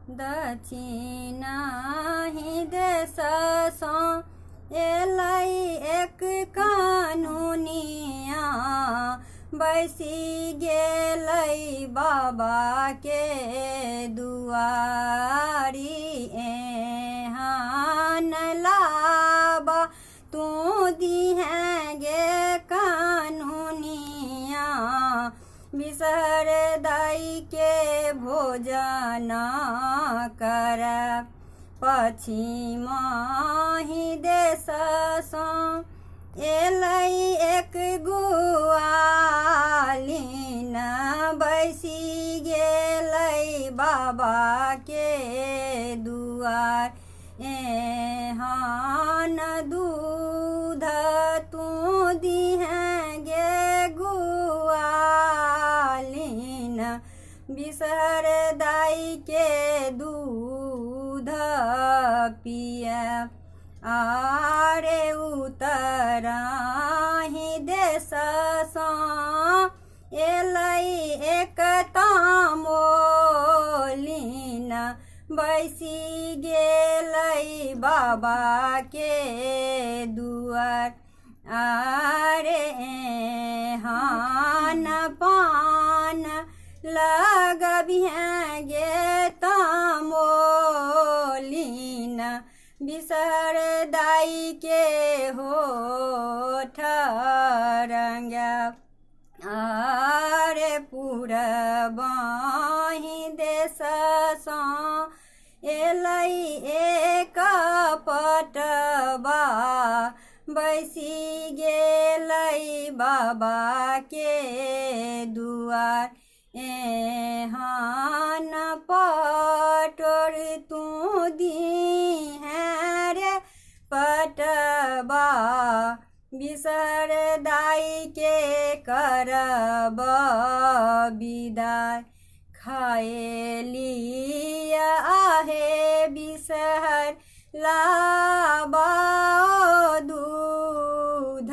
दक्षिणाही देशसँ एलै एक कानूनिया, बैसि गेलै बाबाके दुआरी। एहन लाबा तू दिहे गे कानूनिया, बिसहर दाई के भोजन कर। पश्चिमही देशसँ एलै एक गुआलिन, बैसि गेलै बाबाके दुआर। एहन दूध तू दिहे गे गुआलिन, बिसहर दाई के दूध पिए। आरे उतराही देशसँ एलै एक तामोलिन, बैसि गेलै बाबाके दुआर। आरे एहन पान लगबिहे गे तामोलिन, बिसहर दाई के होठ रंगा। आरे पुरबाही देशसँ एलै एक पटबा, बैसि गेलै बाबाके दुआर। एहन पटोर तू दिहे रे पटबा, बिसहर दाई के करब विदाई। खाए लिया आहे बिसहर लाबा दूध,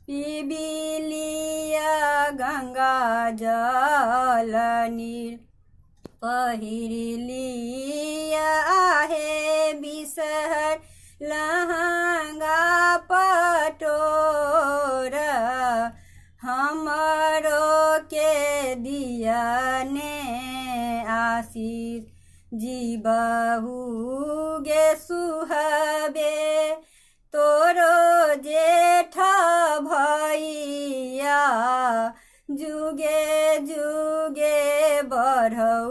पीबी लिया गंगा जल नीर। पहिर लिया आहे बिसहर लहंगा पटोर, हमरो के दिया ने आशीष। जीबहु गे सुहबे तोरो जेठ भैया, जुगे जुगे बढ़ौ